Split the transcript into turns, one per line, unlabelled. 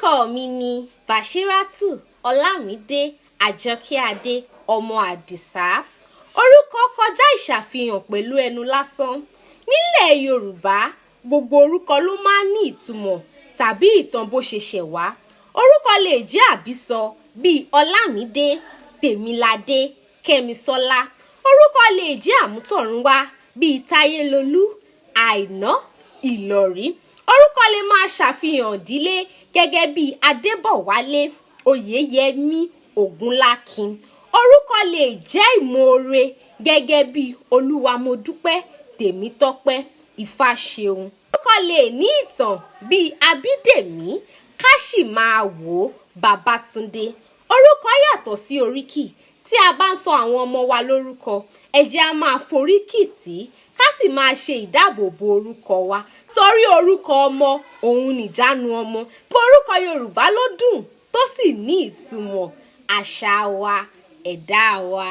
Orúkọ mi ni Bashiratu Ọlámídé Àjọkẹ́-Adé ọmọ Àdìsá. Orúkọ kọjá ìṣàfihàn pẹ̀lú ẹnu lásán. Nílẹ̀ Yorùbá, gbogbo orúkọ ló máa ń ní ìtumọ̀ tàbí ìtàn bó ṣe ṣẹ̀ wá. Orúkọ lè jẹ́ àbísọ bíi Ọlámídé, Tèmiládé, Kẹ́misọ́lá. Orúkọ lè jẹ́ àmútọ̀runwá bíi Táyélolú, Àìná, Ìlọ̀rí. Orúkọ lè máa ṣàfihàn ìdílé gẹ́gẹ́ bí Adébọ̀wálé, Oyèyẹmí, Ògúnlákin. Orúkọ lè jẹ́ ìmoore gẹ́gẹ́ bí Olúwamodúpẹ́, Tèmítọ́pẹ́, Ifáṣeun. Orúkọ lè ní ìtàn bíi Abídèmí, Káṣìmaawò, Babátúndé. Orúkọ yàtọ̀ sí oríkì. Tí a bá ń sọ àwọn ọmọ wa lórúkọ, ẹ jẹ́ á máa foríkì tì í, ká sì máa ṣe ìdáàbòbò orúkọ wa, torí orúkọ ọmọ òun nìjánu ọmọ. Orúkọ Yorùbá ló dùn tó sì ní ìtumọ̀. Àṣà wa, ẹ̀dá wa.